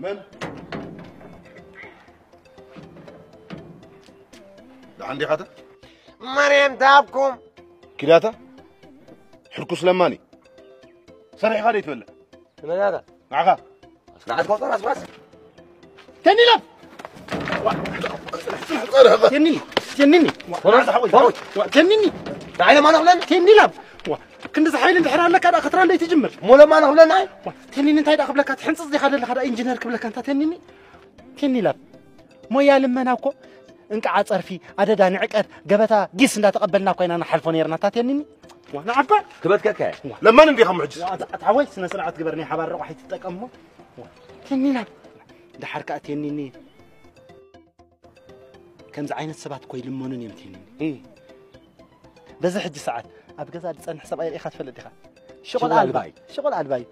መን ደሓን ዲኻታ? ማርያም ታብኩም። ኪዳታ ሕርኩስ ለማኒ። ሰሪሕኻ ደይ ትበልዕ? ንመናታ? ንዓኻ። ንዓት ቆጸር ኣስባስ። ተኒላ። ተኒኒ። ተኒኒ። ተኒኒ። ተኒኒ። ተኒኒ። ንዓይ ለማኒ ክብለኒ? ተኒላ። ዋ፣ ክንዲ ዝሓይል እንድሕር ኣለካ ደኣ ክትራለይ ትጅምር። እሞ ለማኒ ክብለኒ ኣይ? ዋ፣ ተኒኒ እንታይ ደኣ ክብለካ፣ ትሕንጽጽ ዲኻ ዘለኻ ደኣ ኢንጂነር ክብለካ እንታ ተኒኒ? ተኒላ። ሞያ ልመና እኮ እንቅዓ ጸርፊ፣ ኣደዳ ንዕቀት፣ ገበታ ጊስ እንዳተቐበልና እኮ ኢና ንሓልፎ ነይርና፣ እታ ተኒኒ። ዋ፣ ንዓባ። ክበትከካ እየ። ለማኒ እንዲኻ እሞ ሕጅስ? ዋ፣ ኣታ፣ ኣታ ሓወይ፣ ስነ ስርዓት ግበር፣ ናይ ሓባር ረቑሒ ትጠቀም እሞ። ዋ፣ ተኒና። ደሓር ከኣ ተኒኒ። ከምዚ ዓይነት ሰባት እኮ ይልመኑን እዮም ተኒኒ። እም። በዚ ሕጂ ሰዓት ኣብ ገዛ ዝጸንሕ ሰብኣይ ርኢኻ ትፈልጥ ዲኻ? ሽቑል ሽቑል ኣልባይ። ኣልባይ። ሽቑል ኣልባይ።